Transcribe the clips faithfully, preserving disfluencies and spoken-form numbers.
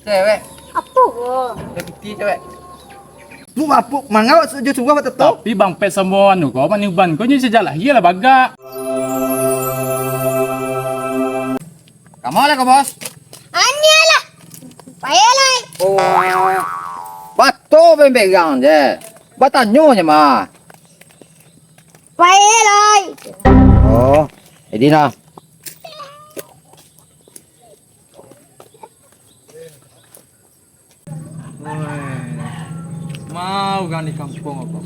Cewek. Apo ko? Ada piti cewek. Tu apo mangawak sajo suruah bateto? Tapi Bang Pet samo anu ko, Maniuban ko nyo sajak lahia lah bagak. Kama lah ko, Bos? Ania lah. Payah lah. Oh. Bato bembegang je. Batanyo je mah. Payah lah. Oh, jadi nah. Woi, ma urang di kampuang ko.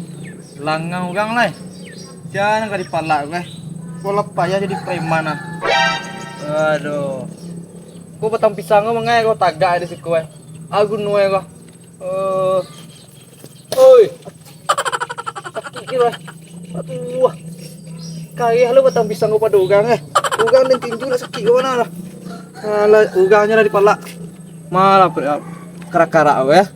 Langang urang lai. Sia nan ka dipalak ko, eh. Ko lah payah jadi preman ah. Aduh. Ko batang pisang ko mangai ko tagak di siko, eh. Agun wae ko. Eh. Oi. Sakik ke, wah. Aduh. Kareh lo batang pisang ko pado urang, eh. Urang den tinju lah sakik ko mano lah. Alah, urangnyo lah dipalak. Malah karak-karak ko, eh.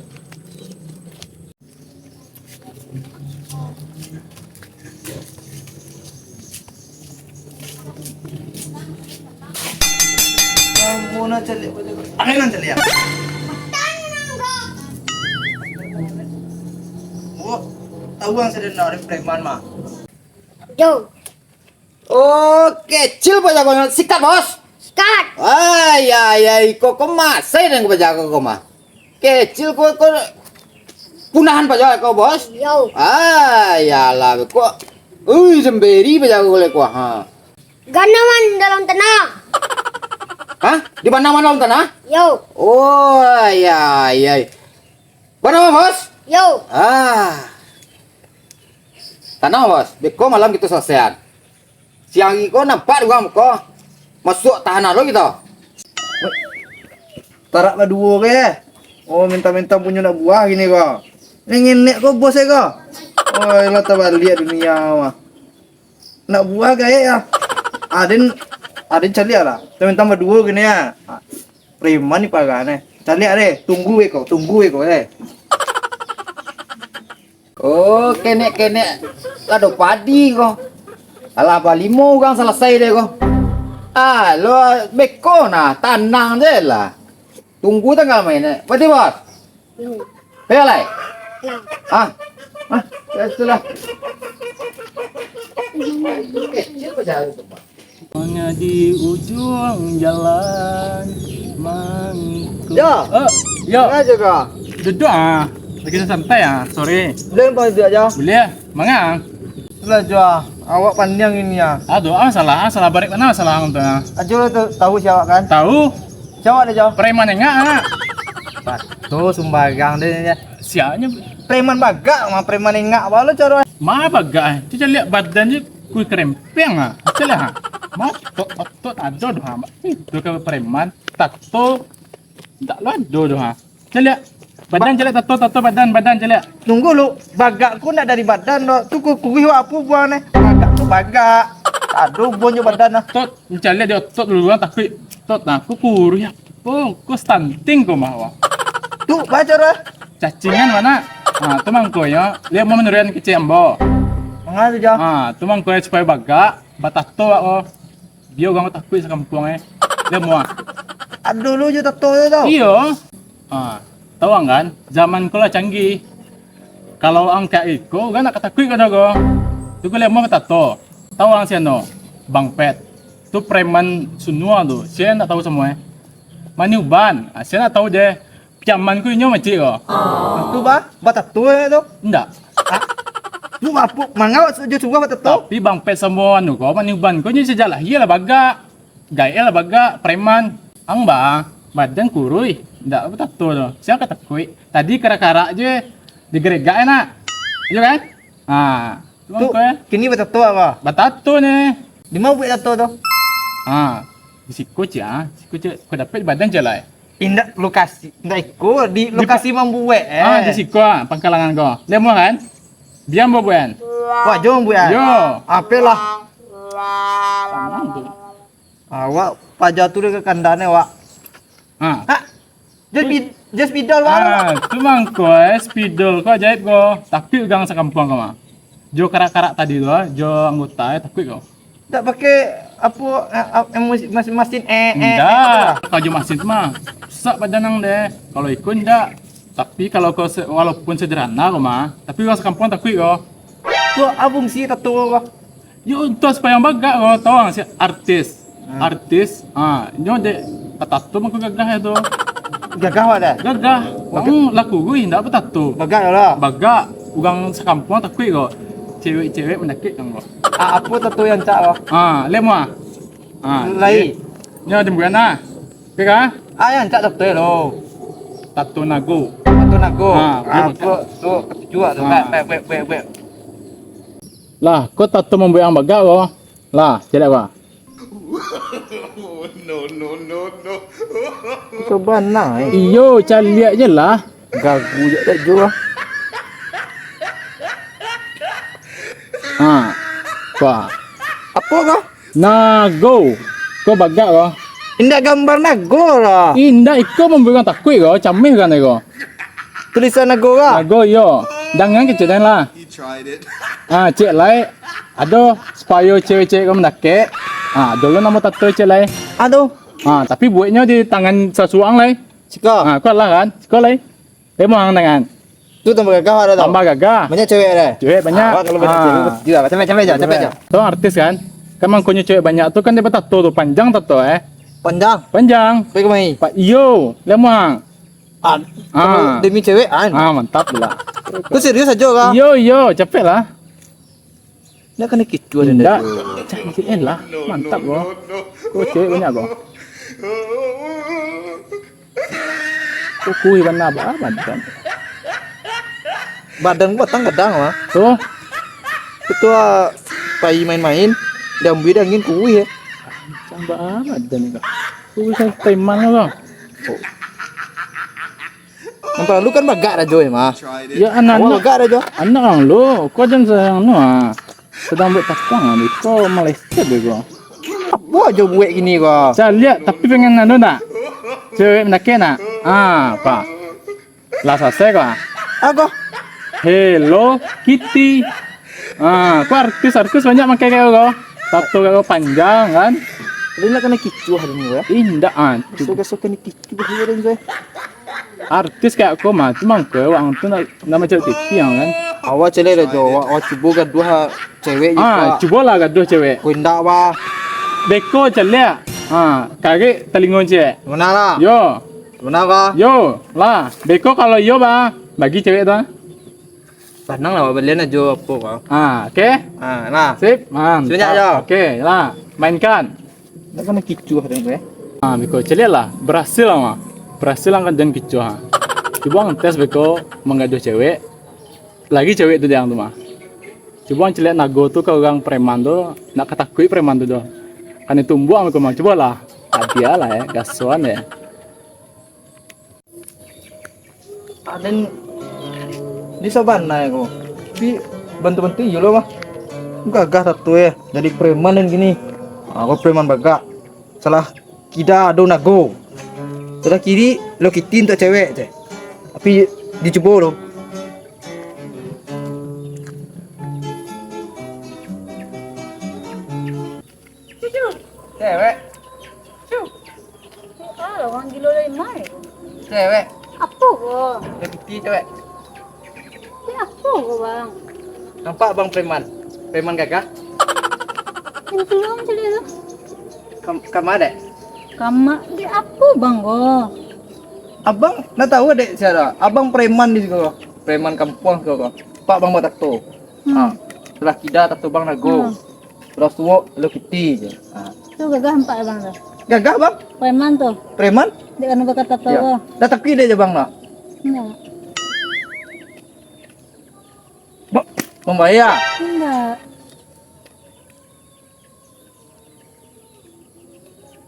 Ampun, ah, caliak. Angin nan caliak. Oh, tahu ang sadang ada preman mah. Yo. Oh, kecil pajagonyo. Sikat, Bos. Sikat. Ai, ai, ai, kok, kok masai dengan pajago kok mah. Kecil kok, kok punahan pajago kok, Bos. Yo. Ai, alah, kok. Ui, semberi pajago kok, ha. Ganaman dalam tanah. Hah? Di mana-mana dalam tanah? Yo. Oh, ai, ai, ai. Mana, Bos? Yo. Ah. Tanang, Bos. Beko malam kito salasaian. Siang hari ko nampak di urang muko. Masuak tahanan lo kito. Tarak baduo ke? Oh, minta-minta punyo nak buah kini ko. Nengok-nengok ko bos e ko. Oi, lah tabaliak dunia mah. Nak buah gaek ah. Aden, aden caliak lah. Minta-minta baduo kini ah. Preman ni parah ni. Caliak deh, tunggu e ko, tunggu e ko deh. Oh, kenek-kenek lado padi ko. Alah, balimo urang salasai deh ko. Ah, lo beko nah, tanang je lah. Tunggu tanggal main, eh. Berarti, Bos? Yo. Payah lai? Lah. Ah. Ah, ya sudah. Kecil ko jalan tu, Bos. Hanya di ujung jalan mangko. Yo. Eh, yo. Sengaja kah? Duduk ah. Lagi santai ah, sore. Boleh numpang duduk aja? Boleh. Manga? Itulah Jo. Awak pandang ini ya. Aduh, ah salah, ah salah barek mana salah ang tu ah. Ajo tu tahu siapa kan? Tahu. Siapa dia Jo? Preman engak ah. Batu sumbarang dia. Siapnya? Preman bagak mah, preman engak apa lo caro. Ma bagak eh. Tu caliak badan je kui kerempeng ah. Caliak ah. Ma otot, otot ado doh ah. Itu ke preman. Tato. Ndak lo ado doh ah. Caliak. Badan caliak, tato, tato badan, badan caliak. Tunggu lu, bagak ku ndak dari badan doh. Tu ku kuruih wak apo buah neh. Bagak tu bagak. Ado buah jo badan nah. Tot, caliak di otot dulu urang takuik. Tot nah, ku kuruih apo? Ku stunting ku mah wak. Tu baco doh. Cacingan mana? Ha, tu mangkonyo, liak mau manuruikan kecek ambo. Manga tu Jo? Ha, tu mangkonyo supayo bagak, batato wak ko. Biar urang takuik sakampuang eh. Dia muah. Ado dulu jo tato tu tau. Iyo. Ha, tahu ang kan, zaman ko lah canggih. Kalau ang kak iko, urang nak takuik ka doh ko. Tu ko lemah batato. Tahu ang siano? Bang Pet. Tu preman Sunua tu. Sia nak tahu samo eh. Maniuban. Ha, sia nak tahu je. Piaman ko inyo macik ko. Tu bah, batato eh tu. Ndak. Ah, tu apo mangawak sajo suruah batato? Tapi Bang Pet samo anu ko, Maniuban ko nyo sajak lahia lah bagak. Gaek lah bagak, preman. Ang ba, badan kuruih, ndak batato tu. Sia ka takuik. Tadi karak-karak je, digeregak enak. Iyo kan? Ha, tu, tu mangko eh. Kini batato apa? Batato ni. Di ma buek tato tu? Ha, di siko cik ah. Siko cik, ko dapek di badan cik lah eh. Indak lokasi, indak iko di lokasi mambuek eh. Ah, di siko ah, pangkalangan ko. Dia muah kan? Diam bo buan. Wak jo buan. Yo. Apelah. Awak paja tu dek kandane wak. Ha. Ha. Just pid-, just pidol wak. Ah, tu mangko eh, spidol ko ajaib ko. Tapi urang sakampuang ko mah. Jo karak-karak tadi tu ah, jo anggota eh, takuik ko. Ndak pakai apo, eh, eh, mas-, mas-, masin, eh, eh, eh, Ndak, tu lah. Kau jo masin tu mah. Sak badan ang deh. Kalau iko indak. Tapi kalau ko se-, walaupun sederhana ko mah, tapi urang sakampuang takuik ko. Tu a fungsi tato ko? Yo, untuak supayo ang bagak ko, tau ang si artis. Hmm. Artis, ha, nyo dek batato mangko gagah tu. Gagah awak deh? Gagah. Bagak. Wang lah kuruih, indak batato. Bagak yo lah. Bagak, urang sakampuang takuik ko. Cewek-cewek mandakek ang ko. Ah, apo tato yang cak ko? Ha, liek muah. Ha, lai. Nyo jemburan ah. Oke kah? Ah, yang cak tato lo. Tato nago. Tato nago. Ha, ah, betul. Tu, tu katuju ah tu. Ha. Baik, baik, baik, baik, baik. Lah, ko tato mambuek ang bagak ko. Lah, caliak ko. No, no, no, no. Coba nah, eh. Iyo, caliak je lah. Gagu je tak jua. Ha. Wah. Apo ko? Nago. Ko bagak ko. Indak gambar nago lah. Indak, iko mambuek urang takuik ko, cameh kan iko. Tulisan nago lah. Nago iyo. Dangan kecek den lah. Ha, cek lai. Ado supayo cewek-cewek ko mandakek. Ha, dulu namo tato cek lai. Aduh. Ha, tapi bueknyo di tangan sasuang lai. Siko. Ha, kuat lah kan? Siko lai. Lemah tangan. Tu tambah gagah ado tau. Tambah gagah. Banyak cewek ado. Cewek banyak. Ah, kalau banyak cewek, capek, capek, capek, capek. Tu artis kan? Kan mangkonyo cewek banyak tu kan dia batato tu, panjang tato eh. Panjang. Panjang. Pai kemai. Pak iyo, lemah. Ah, ah. Demi cewek an. Ah, mantap lah. Kau serius aja kah? Iyo, iyo, capek lah. Ndak kanai kicuah den. Ndak. Cak J L lah. Mantap ko. Ko cewek banyak ko. Ko kuih bana ba badan. Badan ko batang gadang mah. Tu. Ketua pai main-main, diambil angin kuih ya. Macam ba badan ko. Kuih sampai mana ko? Nampak lu kan bagak rajo ya mah. Ya anak. Awak bagak rajo. Anak ang lu, kau jangan sayang nu ah. Sadang buek takang ah, beko maleset beko. Apo ajo buek kini ko? Caliak, tapi pengen anu nak? Cewek mandakek nak? Ah, apa? Lah salasai ko ah. Apo? Hello Kitty. Ah, ko artis-artis banyak makai kayak ko. Tato kayak ko panjang kan? Tapi nak kanai kicuah dulu ya. Indak ah. Suka-suka ni kicuah dulu saya. Artis kayak ko mah, cuma ko wang tu nak Nama cewek T V yang kan? Awak caliak dah jo, awak, awak cubo gaduah cewek je. Ah, cubolah gaduah cewek. Ko indak bah. Beko caliak. Ha, karek talingo cewek. Mana lah? Yo. Mana bah? Yo, lah. Beko kalau yo bah, bagi cewek tu. Tanang lah, balian aja apa kau. Ha, oke. Ha, nah. Sip. Ha, Sebanyak mantap. Jo. Oke, lah. Mainkan. Ndak kanai kicuah den ko eh. Ah, beko caliak lah, berhasil lah mah. Berhasil lah kan den kicuah. Cubo ang tes beko manggaduah cewek. Lagi cewek tu dek ang tu mah. Cubo ang caliak nago tu ka urang preman tu, ndak ka takuik preman tu doh. Kanai tumbuak ang beko mah, cubolah. Hadiah lah eh, gasoan eh. Aden di sabana ko. Tapi bantu-bantu iyo lo mah. Gagah tato eh. Jadi preman den kini. Ah, ko preman bagak. Salah kida ado nago. Salah kiri lo Kitty untuak cewek je. Tapi dicubo lo. Cewek. Cuh. Ah, urang gilo dari ma? Cewek. Apo ko? Cewek piti, cewek. Cewek apo ko, Bang? Nampak Bang preman? Preman gagah? Yang tu, Bang, cari tu. Kam-, kama dek? Kama, dek apo, Bang, ko? Abang nak tahu dek siapa? Abang preman di siko. Preman kampuang siko ko. Pak Bang batato. Hmm. Ha. Salah kida tato Bang nago. Hmm. Sudah suok Hello Kitty je. Ha. Tu gagah nampak abang tu. Gagah, Bang? Preman tu. Preman? Dek anu bakata tu. Ya. Dah tapi dia je, Bang, lah. Indak. Ba-, membayar. Indak.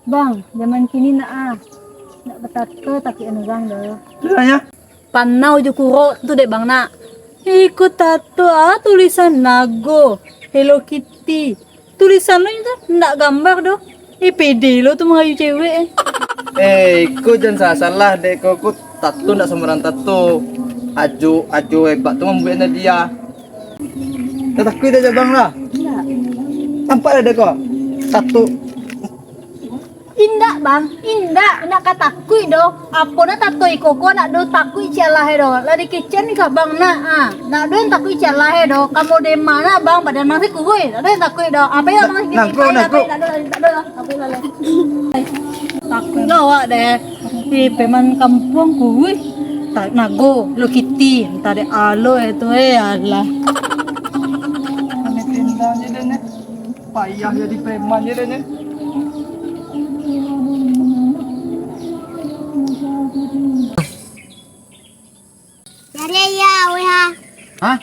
Bang, zaman kini nak ah. Nak batato tapi anu bang doh. Itu nanya. Panau jo kurok tu dek bang nak. Iko tato ah tulisan nago, Hello Kitty. Tulisan lo tu ndak gambar doh. Eh, pede lo tu merayu cewek eh. Eh, iko jan salah-salah dek ko, ko tato ndak sembarang tato. Ajo, ajo hebat tu mambuek dia. Dah takut dah bang lah. Ndak. Nampak dah dek ko. Tato. Indak, Bang. Indak. Indak ka takuik doh. Apo nan tato iko ko, ndak doh takuik ciek alah doh. Lah dikecekan ka Bang nak. Ah, ndak doh nan takuik ciek alah doh. Kamo dema nak, Bang, badan masih kuruih. Ndak doh nan takuik doh. Apo yo, Bang? Nangko, nangko. Ndak doh, ndak doh. Takuik lah awak deh. Di preman kampuang kuruih. Tak nago, lo kiti. Entah dek alo itu, eh, alah. Kami pindah je deh, nih. Payah jadi preman je deh, nih. Cari ya, weh, ha. Hah?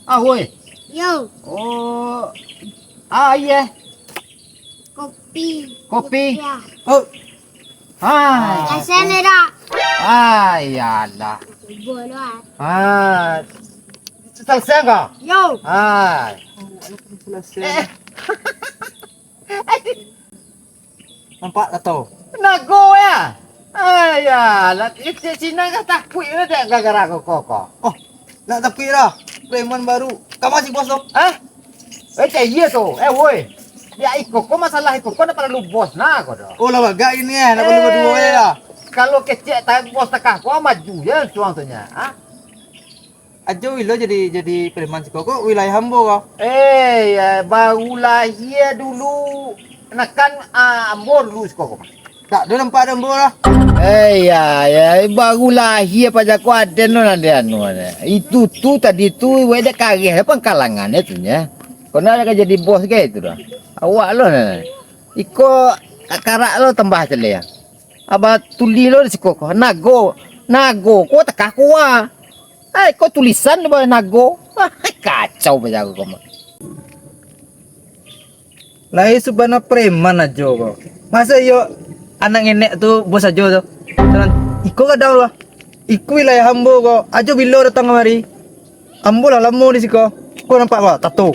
Ah, woi. Yo. Oh. Ah, iya. Kopi. Kopi. Kopi, ya. Oh. Ah. Selesai ni dah. Ah, iyalah. Bodoh, ah. Ah. Selesai kah? Yo. Ah. Selesai. Eh. Nampak tak tu? Nago ya? Ayalah, cik Cina kan takuik lah dek gara-gara koko ko. Oh, nak takuik lah. Preman baru. Kama si bos tu? Hah? Eh, cak iya tu. Eh, woi. Ya, iko ko masalah iko ko nak perlu bos nah ko doh. Oh, lah bagak ini eh, nak perlu berdua ya lah. Kalau kecek tak bos takah ko maju ya tuang tu nya. Hah? Ajo Wilo jadi, jadi preman siko ko wilayah ambo ko. Eh, ya, baru lahia dulu. Nah kan, ah, ambo dulu siko ko. Tak ado nampak ado ambo lah. Eh, ya, ya, baru lahia paja ko aden lo nan di anu, anu. Itu tu tadi tu, weh dek kareh pangkalangan tu nya. Ko nak ka jadi bos ke itu dah. Awak lo nah. Iko karak lo tambah celeh. Abah tuli lo di siko ko. Nago. Nago ko takah ko ah. Ai, ko tulisan tu bah nago. Kacau bajago ko mah. Lai subana preman ajo ko. Masa iyo anak ngenek tu bos ajo tu. Iko gadang tu lah. Iko wilayah ambo ko. Ajo bilo datang kamari. Ambo lah lamo di siko. Ko nampak ko, tato.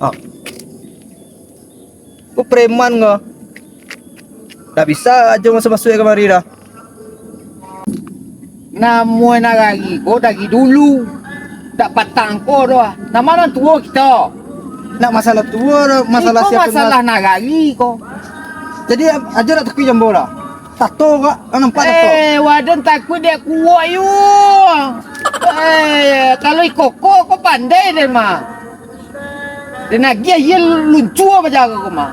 Ha. Ko preman ko. Dak bisa ajo masuak-masuak kamari dah. Namo nagari ko dari dulu. Dak patang ko doh. Nama nan tuo kito? Nak masalah tuo doh, masalah iko siapa masalah nagari ko. Jadi ajo dak takuik jo ambo dah. Tato kak, nampak tato. Eh, waden takuik dek kuok yu. Eh, kalau iko ko, ko pandai den mah. Den agiah iyo luncua bajago ko mah.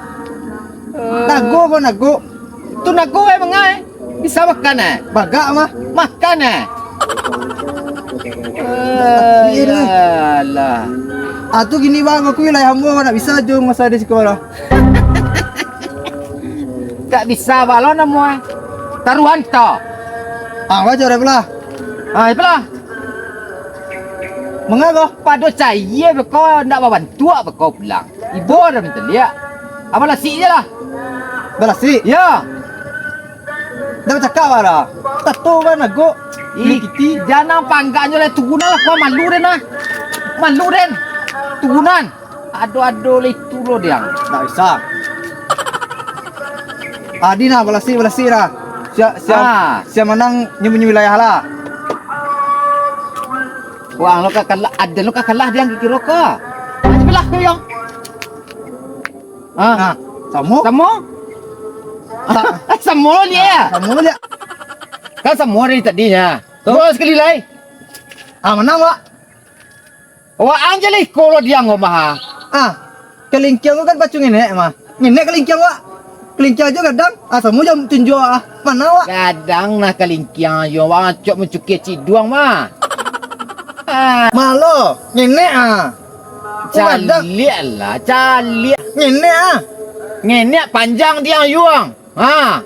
Eh. Nago ko, nago. Tu nago eh, mangai. Bisa makan eh? Bagak mah. Makan eh? Eh, iyalah. Ah, tu gini bang, aku wilayah ambo, nak bisa jo masa di siko lah. Tak bisa balo namo eh. Taruhan to. Ah, wajar lah. Ah, ipalah. Manga ko? Pado cayie beko ndak babantuak beko pulang. Ibo dah minta liak. Abah lasik je lah. Balasik? Ya. Dah bacakak bah dah. Tato kan agok. Ih, jangan panggaknyo lah, turunan lah, kau malu den nah. Malu den. Turunan. Ado-ado lah itu lo diang. Ndak bisa. Adi nah, balasik, balasik dah. Siap, siap, ah. Siap manang nyo punyo wilayah lah. Wah, lo ka kalah, ado lo ka kalah diang kiro ka. Ayo belah ko yang. Ah. Ah, samo? Samo? Sa- Samo lo dia. Samo dia. Kan samo dari tadi nya. Tu. Dua sekali lai. Ah, manang, Wak. Wak ang je lah iko lo diang ko mah. Ah, kalingkiang ko kan pacu ngenek mah. Ngenek kalingkiang, Wak. Kalingkiang ajo gadang. Ah, samo jam tunjuak ah. Manang, Wak? Gadang nah kalingkiang ajo, Wak. Acok mancukia ciduang mah. Ah. Malo, ngenek ah. Caliak lah, caliak. Ngenek ah. Ngenek panjang diang yuang. Ha.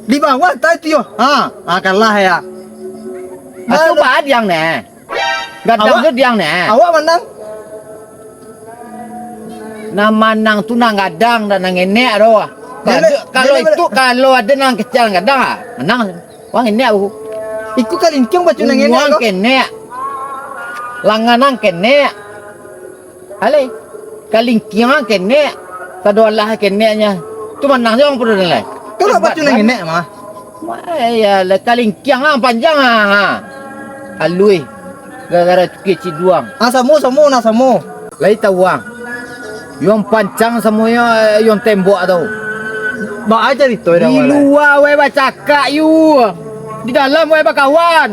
Di bawah tadi tu yo. Ha, ha kalah ya. Asu ba diang neh. Gadang tu diang neh. Awak manang. Nan manang tu nan gadang dan nan ngenek tu. Kalau itu, kalau ado nan kecil gadang ah, manang. Wang ngenek aku. Iku kalingkiang baco nan ngenek. Wang kenek. Langanan kenek. Alai, kalingkiang kenek, sado alah keneknyo. Tu manang jo urang pado lai. Tu lah batu nan kenek mah. Wah, iyolah, kalingkiang ah, panjang ah, ha. Aluih, gara-gara cukia ciduang. Ah, samo, samo, nah, samo. Lai tawang. Yuang pancang samonyo, eh, yuang tembok tu. Baa carito Di luwa weh bacakak yu. Di dalam weh bakawan.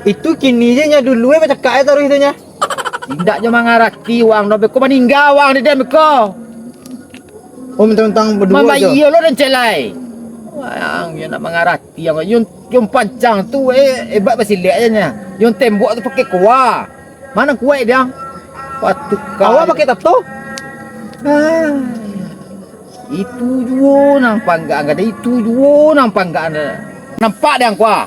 Itu kini je nyo dulu weh bacakak e taruih tu nyo. Indak jo mangarati wang no beko maningga wang di den beko. Oh, mentang-mentang baduo Mambayia lo den cek lai. Wang yo nak mangarati wang. Yun, yun pancang tu eh, ebat basilek je nyo. Yun tembok tu pakai kuah. Mano kuaik diang? Patuka. Awak pakai tato? Ah. Itu juo nang panggaan gadai, itu juo nang panggaan. Nampak diang kua?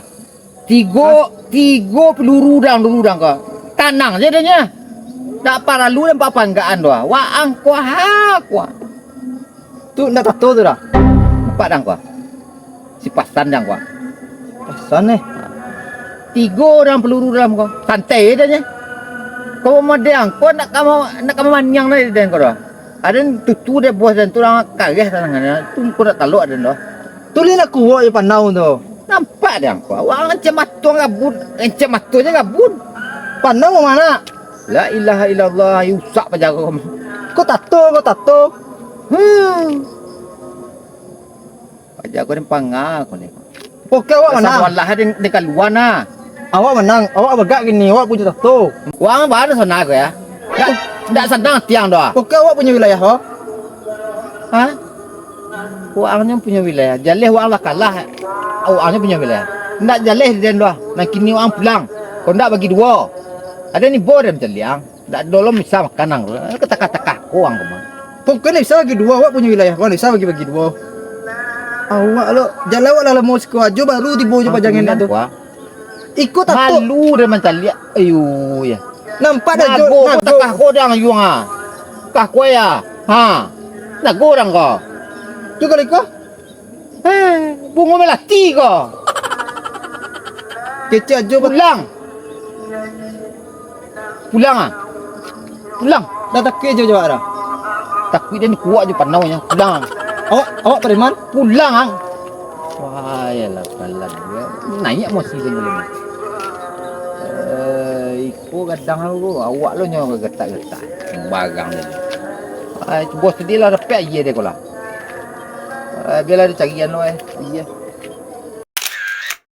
Tigo, tigo peluru dang dulu dang kua. Tanang je dianyo. Dak paralu nampak panggaan doh. Waang kua ha kua. Tu ndak tato tu dah. Nampak dang kua? Si pasan dang kua. Pasan eh. Tigo dang peluru dalam kua. Santai je dianyo. Kau madiang kau nak kamu nak kamu maniang dah den kau dah. Aden tutu deh bos dan tu urang kareh tanangan. Tu kau nak talok aden doh. Tu lih nak kuwak je panau tu. Nampak deh angkau. Awak rancak mato gabut, rancak mato je gabut. Panau mano? La ilaha illallah, rusak pajago. Kau tato, kau tato. Hmm. Pajago den panga kau ni. Oke, awak manang. Walah den, den kaluar nah. Awak manang, awak bagak kini, awak punyo tato. Wang baru sana kau ya. Ndak, ndak sanang tiang doh. Oke, awak punyo wilayah, oh. Hah? Waang nyo punyo wilayah. Jaleh waang lah kalah. Waang nyo punyo wilayah. Ndak jaleh den doh. Nan kini waang pulang. Kok ndak bagi duo. Ado ni bo den caliang. Ndak dolom bisa makan ang. Katakah-takah ko ang ko mah. Pokoknyo bisa bagi duo, awak punyo wilayah. Awak bisa bagi-bagi duo. Awak lo, jaleh awak lah lamo siko ajo baru tibo jo pajangan tu. Iko tato. Malu den mancaliak. Ayo ya. Nampak dah jo nago. Takah ko dang yuang ah. Kah ko ya. Ha. Nago dang ko. Tu kali ko. Eh, bungo melati ko. Kecek ajo pulang. Pulang ah. Pulang. Dah takik ajo jawab dah. Takik den kuat jo panau nyo. Pulang. Awak awak preman? Pulang ang. Wah, yalah palan dia. Naik emosi dia dulu. Eh, iko gadang aku, awak lo nyo getak-getak. Barang dia. Ai, bos tadi lah dapek aja dia ko lah. Eh, biarlah dia cari anu eh. Iya.